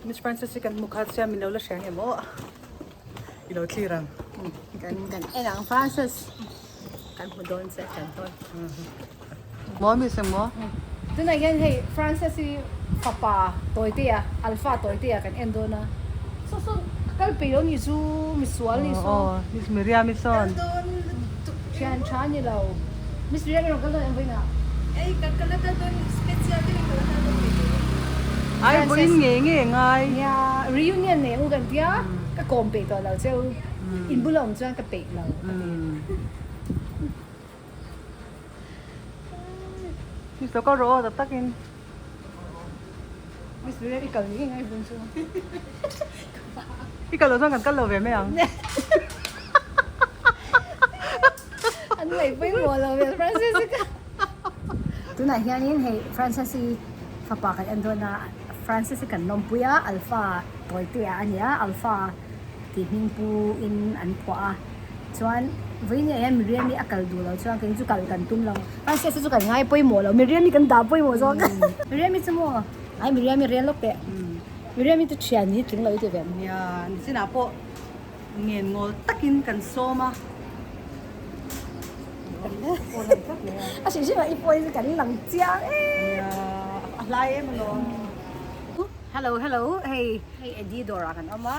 Miss Francis hi kan hmu kha sia min lo la hria nge maw i lo thlir ang. Kan kan en ang Francis kan hmu dawn che kan tawn. Maw Miss eng maw? Tunah hian hei Francis hi fapa Tawitea Alpha Tawitea kan en dawn a. Saw saw ka kal peih lo ni chu misual ni saw. Aw Miss Miriam i sawn. Thian tha ni lo. Miss Miriam i rawn kal dawn em vawiinah? Ei ka kal a kal dawn special deuhin ka la kal dawn mai tur. Ai vawiin nge nge ngai. Nia reunion nei ang u kan tia ka kawm peih tawh lo cheu in bula awm chuan ka peih lo ka ti. Miss lo kal rawh aw tak takin. Miss Miriam i kal ngei ngai vun chu. I kal loh chuan kan kal lo ve mai ang. An ngaih pawimawh lo ve Francis i ka. Tunah hianin hei Francis i fapa kan en dawn a, Francis i kan lawmpui a, Alpha Tawitea a ni a, Alpha tih hming pu in an phuah a, chuan vawiin ah hian Miriam i a kal duh loh chuan kei chu kal kan tum lo, Francis hi chu kan ngai pawimawh lo, Miriam i kan dah pawimawh zawk Miriam i chu maw ai Miriam i rel lawk teh Miriam i chu thian hi tling lo i ti ve. Nia nichinah pawh ngen ngawl takin kan sawm a. A hrim hrim ah i pawh hi kan lang chiang em. Nia a hlai em alawm. Hello hello hei hei Eddie dawr ah kan awm a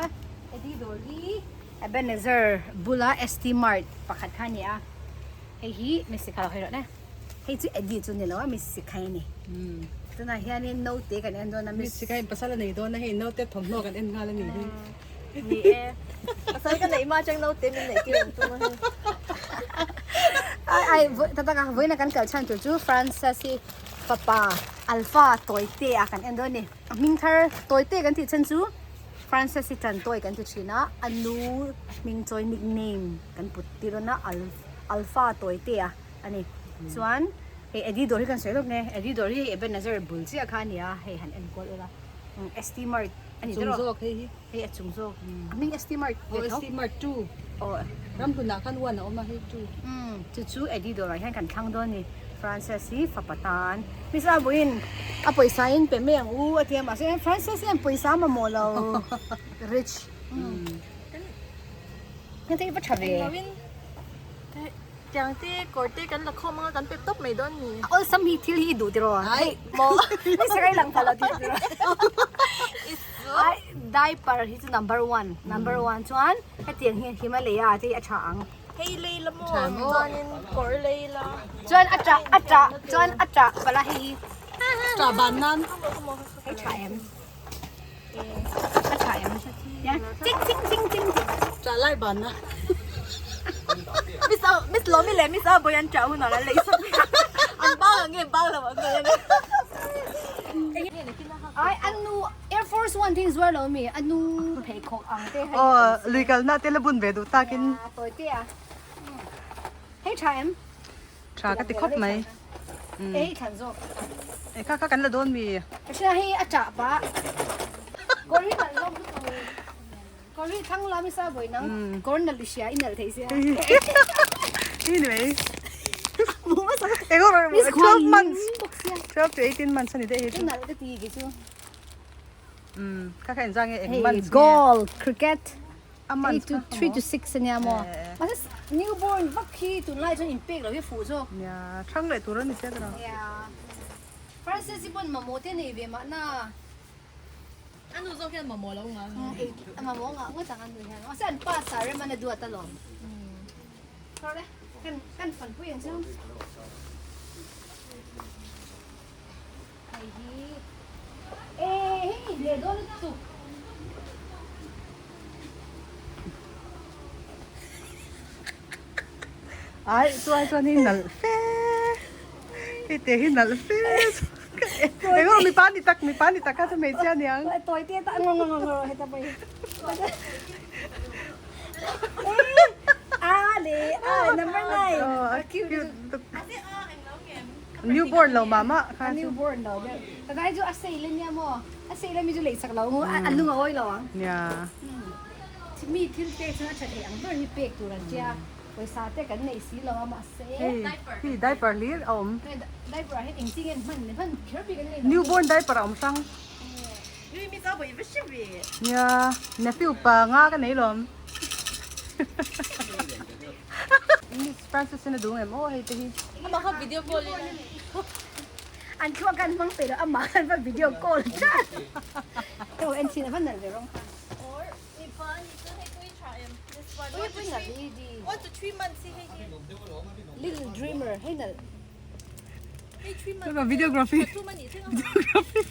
Eddie dawr hi Ebenezer bula ST Mart pakhat kha a ni a hei hi Miss Sikha lo hawi rawh ne hei chu Eddie chu ni lo a Miss Sikha a ni tunah hianin naute kan en dawn a Miss Sikha in pasal a nei dawn a hei naute thawmhnaw kan en nghal a ni hi. Ni e. Pasal ka neih hma atang naute min neih tir ang tum a hei. Ai ai tak tak a vawiin a kan kal chhan tur chu Francis hi fapa Alpha Tawite a kan en dawn a ni. A hming thar Tawite kan tih chhan chu Francis hi tan tawi kan ti thin a, a nu hming chawi nickname kan put tir dawn a Alpha Tawite a a ni. Chuan hei Eddie dawr hi kan sawi lawk nge Eddie dawr hi Ebenezer bul chiah kha a ni a hei han enkual ula ST Mart a ni Chung zawk hei hi. Hei a chung zawk. A hming ST Mart ve tho. ST Mart 2. Aw. Ramhlunah khan 1 a awm a hei 2. Umm chu chu Eddie dawrah hian kan thlang dawn a ni. Frances hi fapa tan. Miss Abuin a pawisa in pe mai ang u a ti a mahse Frances hian pawisa a mamawh lo. Rich. Umm. Heng te hi va tha ve. Tiang te kawr te kan la khawm anga kan pe tawp mai dawn ni. A awlsam hi thil hi i duh tiraw? Ai maw. Ni sakai lang pha lo tih tiraw? Ai diaper hi chu number one number one chuan hetiang hi Himalaya te hi a tha ang. Hei lei la maw chuanin kawr lei la. Chuan a tah a tah chuan a tah pala hei hi. Tah ban nan. Hei tha em? A tha em? Ching ching ching ching. Tah lai ban na. Miss a Miss Lomi leh Miss Aboy an tah hunah an lei sak an bang ang nge bang lo ang nge. Ai anu Air Force One thing zuar lo mi anu pheikhawk ang te hei. Aw lui kalna te la bun ve duh takin. Tawi te a. Hei tha em? Tha ka ti khawp mai. Ei thlan zawk. Ei kha kha kan la dawn mi. Ka hria hei a tah pah. Kawr hi nalh zawk lutuk. Kawr hi thlang lam i sa vawi nang. Kawr nalh i hria i nalh thei sia. Hi ni mai. Eng rawh 12 months. 12 to 18 months ani deuh hei chu. Nalh ka ti ki chu. Kha kha inzang nge eng months nge. Goal cricket. A months 3 to 3 to 6 ania maw. Mahse newborn vak hi tunlai chuan inpek lo hi fuh zawk. Nia, thang leh tur a ni sia ka rawh. Nia. Francis hi pawn mamawh te nei ve mahna. A nu zawk hian mamawh lo ngah ang. Ei, a mamawh ngah ngawt ang a nu hian. Mahse an pa sa rem an a duat alawm. Thawr e, kan kan fanpui ang chu. Hei hi e hei leh dawn lutuk. Ai chuai chuan hi nalh fe hei te hi nalh fe eng mipa ni tak mipa ni tak kha chu hmeichhia aniang. Tawi te ta ngo ngo ngo heta pawh hi. A le a number 9. Oh, cute. Newborn lo mah mah kha chu. Newborn lo deuh. Ka kai chu a sei le nia maw. A sei le mi chu lei sak lo ngu a lung a awi lo ang. Nia. Mi thil pek chuan a tha thei ang ber hi pek tur an tia. Pawisa te kan nei si lo a mahse. Hei hi diaper hlir a awm. Diaper ah hian engtin nge an hman hman kher bik an nei lo. Newborn diaper a awm hrang. Nia, nephew pa nga ka nei lawm. Miss Francis in a duh ngem aw hei te hi. Amah kha video call in. An thluak kan hmang peih lo amah khan va video call tlat. Ka en thin a va nalh ve rawng kha. Little dreamer hei nalh. Videography. Videography.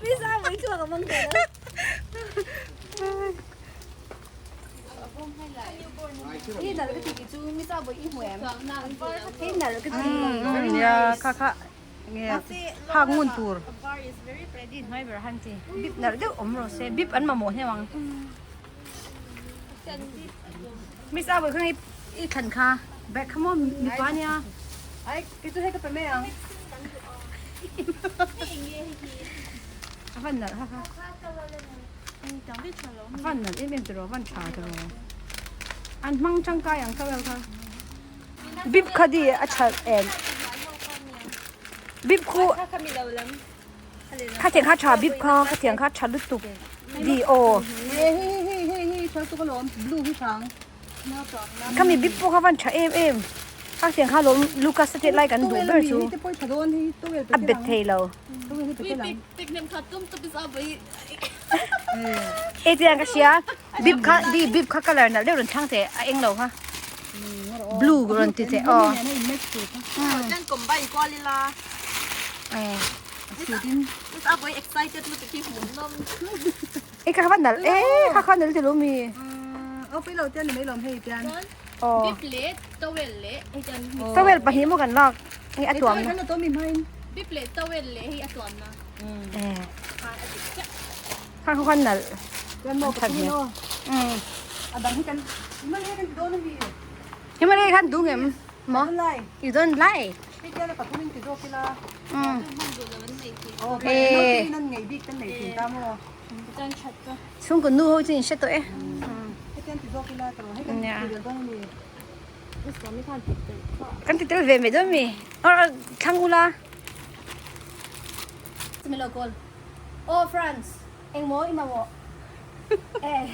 Miss a mai thluak a hmang peih lo. Hei nalh ka ti tih chu Miss a vawi i hmu em? Hei nalh ka ti. Nia kha kha nge hak ngun tur. Hnuai ber han chi bip nalh deuh awm rawh se bip an mamawh hnem ang. Miss a vawi kha i thlan kha bag kha maw mipa nia. Ai kei chu hei ka pe mai ang. A van nalh ha kha. A van nalh em em tiraw, a van tha tiraw. An hmang tangkai ang tawel kha. Bip kha di a tha em. Bip khu kha thiang kha tha bip kha kha thiang kha tha lutuk di aw. Hei hei hei hei hei tha lutuk alawm blue hi thang. Khami bip pawh kha van tha em em. Kha tiang kha lawm Lucas a tet lai kan duh ber chu a bet thei lo. E tiang ka hria bip kha di bip kha colour nalh deuh rawn thlang teh a eng lo kha blue rawn ti teh aw. E kha van nalh e kha kha nalh ti lo mi. Aw pui lo tian ni mai lawm hei tian. Aw. Bip leh towel leh hei tian. Towel pahnih maw kan lak hei a tuam na. Kan la to mi hmain. Bip leh towel leh hei a tuam na. Kha kha khan nalh. Tian maw ka thu no. A dang hi kan Himalaya kan ti dawn a mi. Himalaya khan duh ngem maw? You don't like. Hei tian a pathum in ti zawk ila. Aw nan ngei bik kan nei thin ta maw. Chhungkaw nu ho chu in hre tawh e. Kan ti tel ve mai dawn mi. Or thlang ula. Chumi lo call. Oh France, engmaw i mamawh? Eh.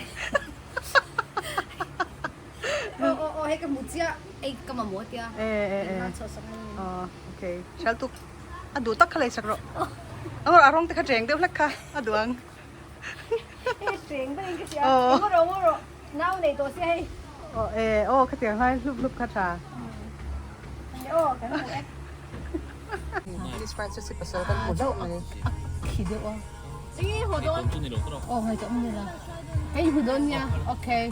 Oh oh oh hei ka hmu chiah ei ka mamawh tia. Eh eh eh. Engmah chhuah sak mai. Oh okay. Hrial tuk. A duh tak kha lei sak rawh. Angawr a rawng te kha cheng deuh hlek kha a duh ang. Hei cheng daih in ka hria. Ngaw rawh ngaw rawh. Nau nei tawh sia hei. Aw e aw khatiang hlai hlup hlup kha tha. Aw kan hmu e. Miss Francis hi pasal kan hmu hlauh mai. A khi deuh a. Aw ngaihtuah awm nila. Hei hmu dawn nia. Okay.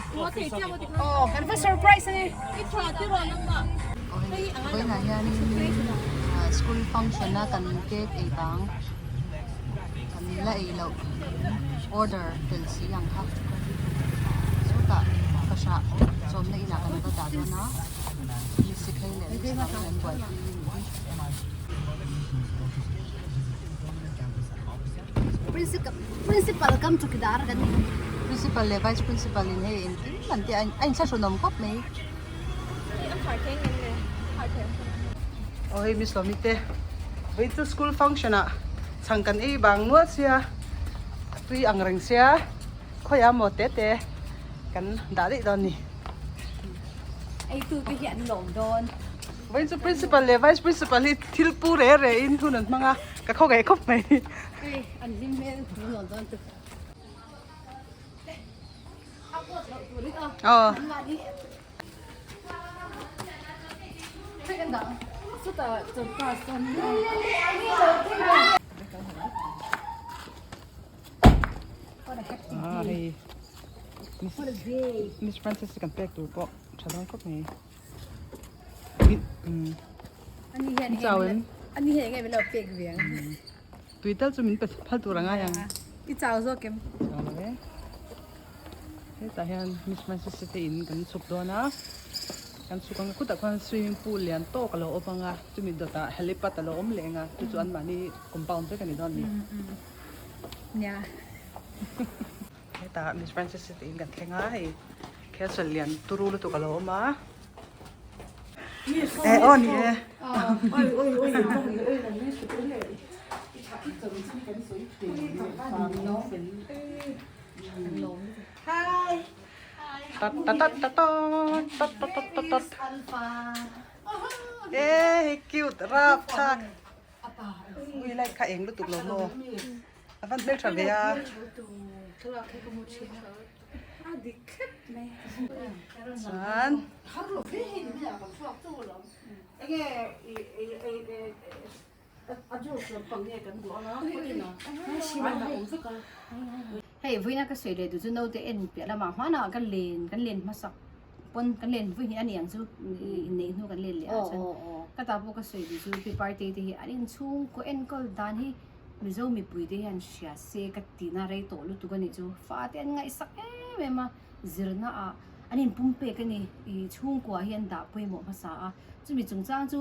Aw kan va surprise ani. Vawiinah hianin school function a kan cake ei bang kan la ei loh order tel si ang kha chutah fahrah chawmna inah kan va dah dawn a mi sikhei leh mi chhang an buaipui a nih hi. Principal kam chawkidar kan ni. Principal leh vice principal in hei engkim an tih a a inthlahrunawm khawp mai. Aw hei Miss Lawmi te vawi chu school function ah chhang kan ei bang nual sia a tui ang reng sia khawiah maw te te kan dah daih dawn a ni. Ei tu te hi an lawm dawn. Vawi chu principal leh vice principal hi thil pu re re in hun an hmang a ka khaw ngaih khawp mai. Hei an hlim hmel an lawm dawn chu. Aw. Ah hei Miss Francis kan pek tur pawh tha dawn khawp mai. Ani hian ani hian enge min lo pek ve ang. Tui tal chu min pe phal tur a ngai ang. I chau zawk em? Chau lo e. Hetah hian Miss Francis te in kan chhuk dawn a, kan chhuk ang a khutah khuan swimming pool lian tawk a lo awm ang a, chumi dawtah helipad a lo awm leh ang a, chu chu anmahni compound vek a ni dawn a ni. Nia. Hetah Miss Francis te in kan thleng a, hei castle lian turu lutuk a lo awm a. Eh aw ni e. E cute rapthlak ui light kha eng lutuk lo maw a van hmeltha ve a. Chuan Hei vawiina ka sawi leh duh chu naute en piah lamah hmanah ka len kan len hmasak pawn kan len vawi hnih a ni ang chu inneih hnu kan len leh ah chuan ka ta pawh ka sawi duh chu pi party te hi an inchhungkaw enkawl dan hi Mizo mipui te hian hria se ka tina rei tawh lutuk a nih chu fate an ngaihsak em em a zirna ah an inpum pek a ni ih chhungkua hi an dah pawimawh hmasa a chumi chungchang chu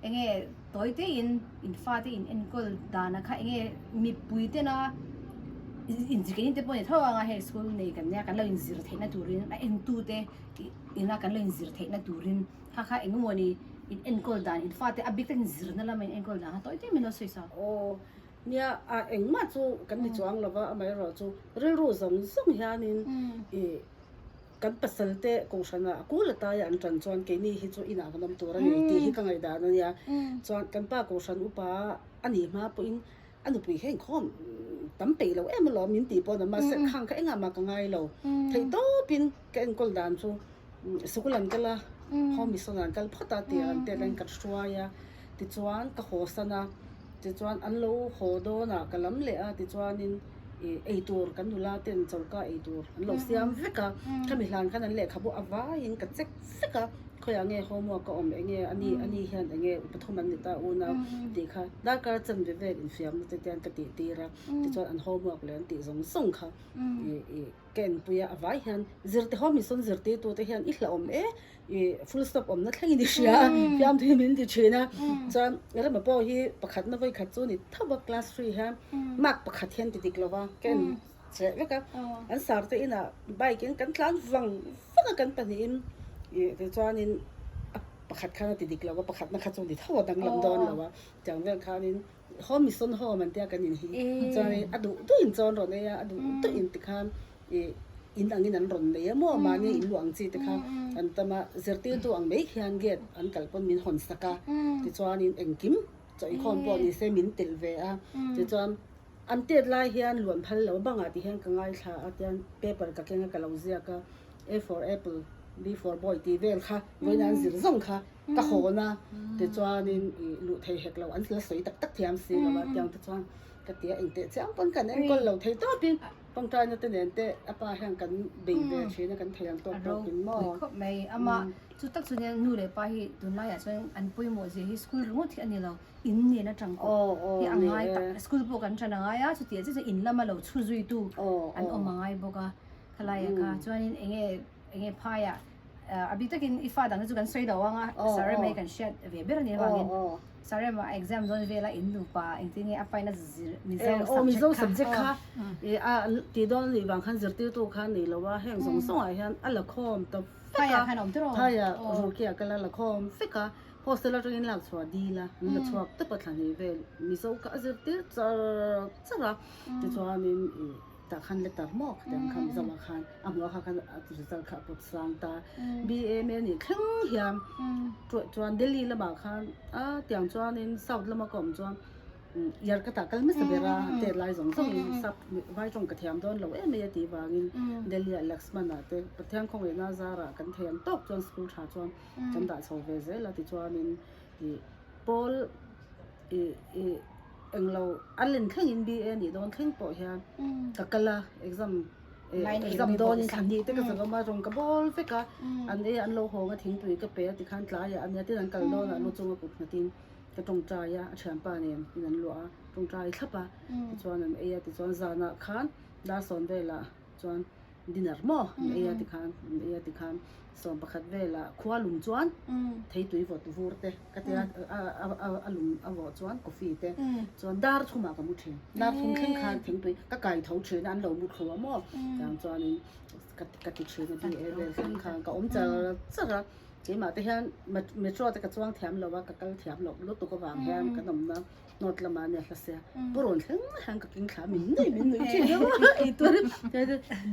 enge tawi te in in fate in enkawl dan ah kha enge mipui tena inzir te pawh a ni tho ang a hei school nei kan nia kan lo inzir theihna turin a entu te ina kan lo inzir theihna turin kha kha eng emaw ni in enkawl dan in fate a bik takin zirna lama in enkawl dan kha tawi te min lo sawi sa. Aw nia a engmah chu kan ni chuang lova amaherawh chu rilru zawng zawng hianin ih Kan pasal te kohhrana a kul ataia an tan chuan keini hi chu inah kan awm tur a ni tih hi ka ngaihdan a nia. Chuan kan pa kohhran upa a nih hma pawhin a nupui hi a inkhawm tam peih lo em alawm min tih pawh a mahse khang kha engah mah ka ngai lo. Theih tawpin ka enkawl dan chu sikul an kal a, home mission ah an kal phawt a tih an tet an ka hruai a, tichuan ka haw san a, tichuan an lo haw dawnah ka lam leh a tichuanin ih ei tur kan nula ten choka ei tur an lo siam vek a khami hlan khan an lehkhabu a vaiin ka check vek a khawiah nge homework a awm enge ani ani hian enge pathum an ni ta unau tih kha darkar chanve vel infiamna te tian ka tih tir a tichuan an homework leh an tih zawng zawng kha ih ih ka enpui a a vai hian zirte ho mi sawn zirtirtu te hian i hlauhawm e ih full stop awmna thlengin i hria a fiamthu min ti thin a chuan rema pawh hi pakhatna vawi khat chu ni tho a class three hian mark pakhat hian ti dik lova ka en cheh vek a an sar te inah bike in kan tlan vang vang a kan pahnihin ih tichuanin a pakhat khan a ti dik lova pakhatna kha chu ni tho a danglam dawn lo a tiang vel khanin Home mission home an tia kan in hi chuan a duh duh in chawn rawn ei a a duh duh in tikhan ih in angin an rawn nei a maw mahni in luah ang chi te kha an tam a zirtirtu ang mai khian gate an kal pawn min hawn sak a tichuanin engkim chawihkhawm pawh ni se min telh ve a tichuan an tet lai hian luan phal lo bangah ti hian ka ngaithla a tian paper ka keng a ka lo ziak a A for apple B for boy tih vel kha vawiin an zir zawng kha. Ka hawn a, tichuanin ih luh thei hek lo, an la sawi tak tak thiam si lo a, tiang te chuan ka ti a, engteh chiang pawn kan enkawl lo thei tawpin tawngtaina te nen te a pa hian kan bei ve thin a, kan thei ang tawk tawkin maw. A ropui khawp mai, ama chu tak chu nia nu leh pa hi tunlaiah chuan an pawimawh zia hi school ringawt hi a ni lo, in nen atang pawh hi a ngai tak, school pawh kan tan a ngai a, chutiang chiah chuan in lama lo chhu zuitu an awm a ngai bawk a, khalaiah kha chuanin enge enge phaiah A bik takin i fa dang te chu kan sawi lo ang a, Sarem hi kan hriat ve ber a nih avangin Sarem ah exam dawn vela in nupa engtin nge a paina zir Mizo subject kha a tih dawn a nih vang khan zirtirtu kha a nei lo a, heng zawng zawng ah hian a la khawm ta vek a, phaiah Roorkee ah kal a la khawm vek a, hostel atangin lak chhuah dil a, an la chhuak tawp a thla hnih vel Mizo kha a zirtir char char a, tichuanin ih. Tah khan letter maw khatiang kha Mizo ah khan a hmuh a kha khan a result kha a pawt sang ta. BA nih thleng hian chuan Delhi lamah khan a tiang chuanin South lama ka awm chuan yar ka tah kal hmasa ber a tet lai zawng zawngin sap vai tawng ka thiam dawn lo em mai a tih vangin Delhi ah Laxman ah te Pathian khawngaihna zarah kan thei ang tawk chuan school tha chuan kan dah chho ve zel a tichuanin ih pawl Ih ih englo a len thlengin BA nih dawn thleng pawh hian ka kal a exam eh exam dawnin thla hnih te ka zalawm a rawn ka bawl vek a an ei an lo hawng a thingpui ka pe a tikhan tlaiah a nia tin an kal dawnah lu chunga kut nghatin ka tawngtai a a thianpa nen in an luah a tawngtai thlap a tichuan an ei a tichuan zanah khan dar sawn velah chuan dinner maw an ei a tikhan an ei a tikhan sawm pakhat velah khua lum chuan theitui vawt vur te ka tia a a a lum a vawh chuan coffee te chuan dar thumah ka mu thin dar thum thleng khan thingpui ka kai tho thin a an lo mu thlu a maw tiang chuanin ka ka ti thin a bi e vel thleng khan ka awm char char a. Keimah te hian metro te ka chuang thiam lo a, ka kal thiam loh lutuk avang hian kan awmna north lamah ania hla sia. Pu rawn thleng mai hian ka keng thla min nui min nui thin a ei tur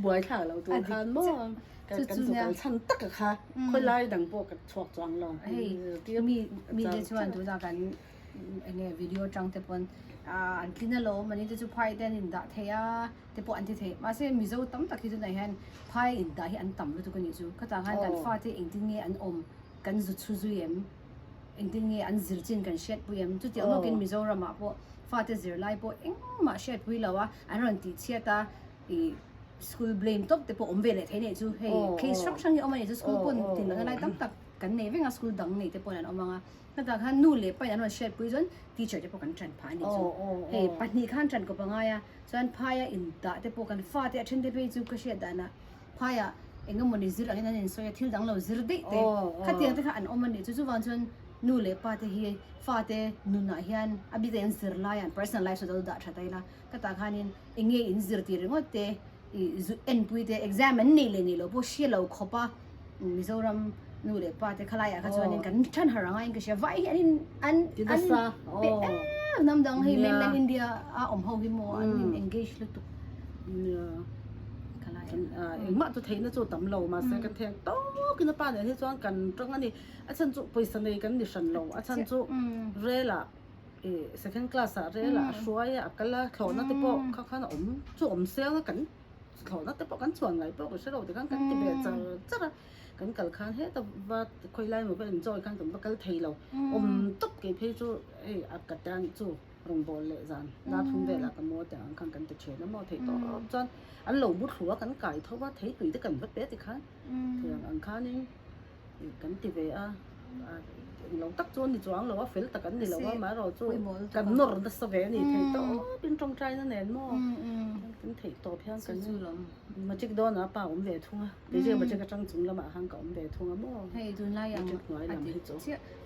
buai thlak lo tur khan maw kan zu kal chhan taka kha khawilai dang pawh ka chhuak chuang lo. Hei mi mite chuan tunah kan enge video atang te pawn an tlin alawm ani te chu phai te an indah thei a. te pawh an ti thei. Mahse Mizo tam tak hi tunah hian phai indah hi an tam lutuk a nih chu. Khatah khan kan fate engtin nge an awm kan zu chhu zui em? Engtin nge an zir chin kan hriatpui em? Chutiang lawkin Mizoramah pawh fate zirlai pawh engmah hriatpui lo a, an rawn tih chhiat a, ih school blame tawp te pawh awm ve leh thei nih chu. Hei case hrang hrang hi awm a nih chu school pawn tinlohna lai tam tak kan nei veng a, school dang nei te pawh an awm ang a. Heta khan nu leh pain an rawn hriatpui chuan teacher te pawh kan ṭan phah a nih chu. Hei pahnih khan ṭan kawp a ngai a, chuan phaia indah te pawh kan fate a ṭhen te phei chu ka hriat danah phaia eng emawni zir angin an insawi a, thil dang lo zir daih te khatiang te kha an awm a nih chu. Chuvang chuan nu leh pa te hi fate nunah hian a bik takin zirlaiah an personal life saw dah ṭha ta ila, ka tah khanin eng nge in zir tih ringawt te ih zu enpui te exam an neih leh neih loh pawh hria lo khawp a Mizoram nu leh pa te khalaiah kha chuanin kan than har anga in ka hria vai hi an in an an pe em hnam dang hei mainland India a awm ho hi maw an in engage lutuk khalai engmah chu theihna chu tam lo mahse ka theng tawkin a pa nen hi chuan kan tang a ni a chhan chu pawisa nei kan ni hran lo a chhan chu rel ah ih second class ah rel ah a hruai a a kal a thlawhna te pawh kha khan a awm chu awm siang a kan thlawhna te pawh kan chhuan ngai pawh ka hre lo tikhan kan ti ve char char a kan kal khan heta va khawi lai emaw va enjoy khan kan va kal thei lo awm tawp kei phei chu hei a ka tan chu rawngbâwl leh zan dar thum velah ka maw tiang ang khan kan ti ṭhin a maw theih tawp chuan an lo bu thlu a kan kai tho a theitui te kan va pe tikhan thiang ang khanin Kan ti ve a, englo tak chu a ni chuang lo a, fel tak an ni lo a, amaherawhchu kan nawr nasa ve a ni theih tawp in tawngtaina nen maw kan theih tawp hian kan matric dawnah pa awm ve thung a, kei matric atang chung lamah khan ka awm ve thung a maw hei tunlai ang matric hnuai lam hi chu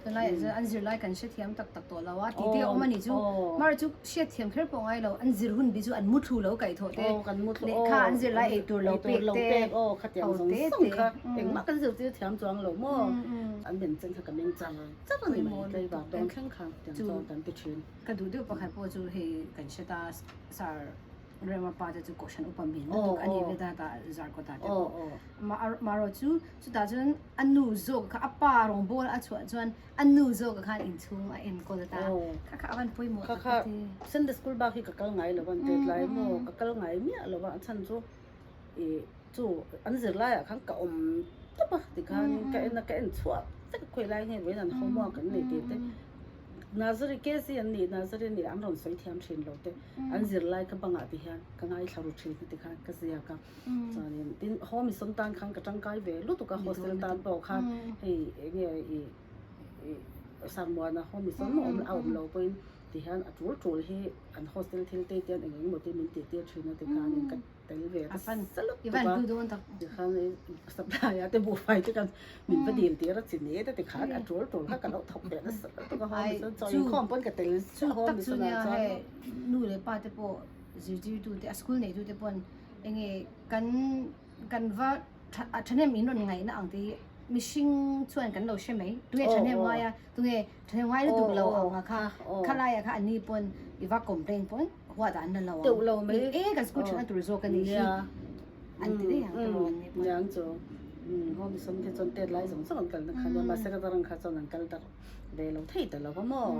tunlai ah chuan an zirlai kan hrethiam tak tak tawh lo a tih te a awm a nih chu amaherawhchu hriatthiam kher pawh ngai lo an zir hun bi chu an mu thlu lo kaihthawh te lehkha an zir lai ei tur lo pek te khatiang zawng zawng kha engmah kan zirtir thiam chuang lo maw an men chen kha ka meng char char a ni mai tlaivar dawn thleng kha tiang chuan kan ti thin. Ka duh deuh pakhat pawh chu hei kan hre ta sir Rema pa te chu kohhran upa min lutuk a ni ve ta ta Zarkawta te pawh marawh chu chutah chuan a nu zawk kha a pa rawngbawl a chhuah chuan A nu zawk khan inchhung a enkawl ta. Kha kha a van pawimawh tak ka ti. Sunday school bak hi ka kal ngai lo a, tet lai maw ka kal ngai miah lo a, a chhan chu ih chu an zirlai ah khan ka awm tawp a tikhan ka en a ka en chhuah vek a khawi lai nge vawiin an homework an nei tih te Nursery KG an nih Nursery an nih an rawn sawi thiam thin lo te an zirlai ka bangah ti hian ka ngaithla ru thin a tikhan ka ziak a. Chuanin tin home i sawm tan khan ka tangkai ve lutuk a hostel tan pawh khan hei enge ih ih Sangmuana home i sawm a awm a awm lo pawhin ti hian a tul tul hi an hostel thil te te hian eng eng emaw te min tih tir thin a tikhanin ka tel ve ta sa lutuk a tikhan supply a te buhfai te khan min va dil tir a chi ni te tikhan a tul tul kha ka lo thawk ve nasa lutuk a home i sawm chaw inkhawm pawn ka tel home i sawm ah chuan nu leh pa te pawh zirtirtute a school neitute pawn enge kan kan va a thahnem in rawn ngaihna ang te hi mihring chuan kan lo hre mai tunge thahnem ngai a tunge thahnem ngai lutuk lo ang a kha khalai ah kha an ni pawn i va complain pawn huat ah an la lo ang teuh lo mai e kan school thahna tur zawk a nih hi an ti daih ang tiraw an ni pawn niang chu home sawm te chuan tet lai zawng zawng an kalna kha nia mahse ka tarang kha chuan an kal darh Ve lo thei ta lo va maw?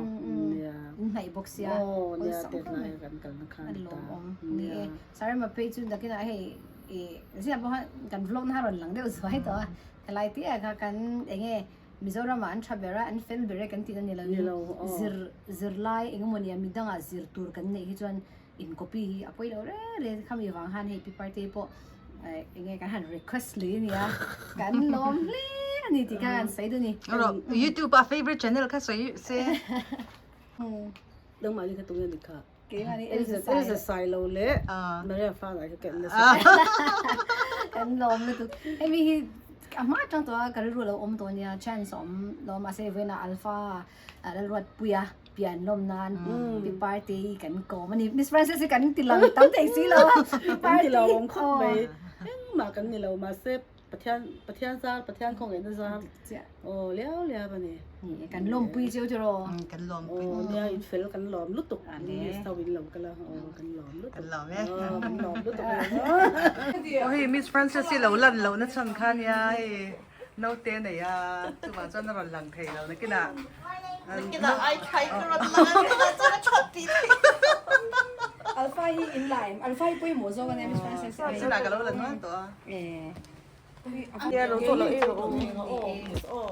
Nia. In hnaih bawk sia. Aw nia tet lai a kan kalna khan ta. A lawmawm. Ni e. Sarema phei chu nakinah hei i zia pawh khan kan vlog na kha rawn lang deuh zuai tawh a. Ka lai tih ah kha kan eng nge Mizoram ah an tha ber a, an fel ber e kan tihna ni lovin zir zirlai eng emaw nia midangah zir tur kan neih hi chuan in copy hi a pawi lo reng reng khami vang khan hei pi party pawh eng nge kan han request lui ania kan lawm hle ani tih kha kan sawi dun ni youtube a favorite channel kha sawi se nangmah ni kha tunge ni kha keimah ni Elza Elza Sailo leh Maria Fala kha ken nasa kan lawm lutuk hemi hi a hma atang tawh a ka rilru lo awm tawh ania chance a awm lo mahse vawiinah alpha Lalruatpuia pian lawm nan pi party kan kawm a ni. Miss Francis hi kan ti lang tam thei si lo a. Kan ti lo awm khawp mai. Engmah kan ni lo mahse Pathian Pathian zar Pathian khawngaihna zar aw liau liau a ni. Ni kan lawmpui cheu tiraw. Kan lawmpui. Aw nia in fel kan lawm lutuk Miss ho in lo kal a aw kan lawm lutuk. Kan lawm e. Aw kan lawm lutuk. Aw hei Miss Francis hi lo lan loh na chhan kha nia hei naute nei a chuvang chuan a rawn lang thei lo nakinah. Nakinah ai thai ka rawn lang a tunah chuan a that tih theih. Alpha hi in la em? Alpha hi pawimawh zawk a nia Miss Francis. Chutah ka lo la nual tawh a. Eh. Nia lo chaw lo ei rawh aw.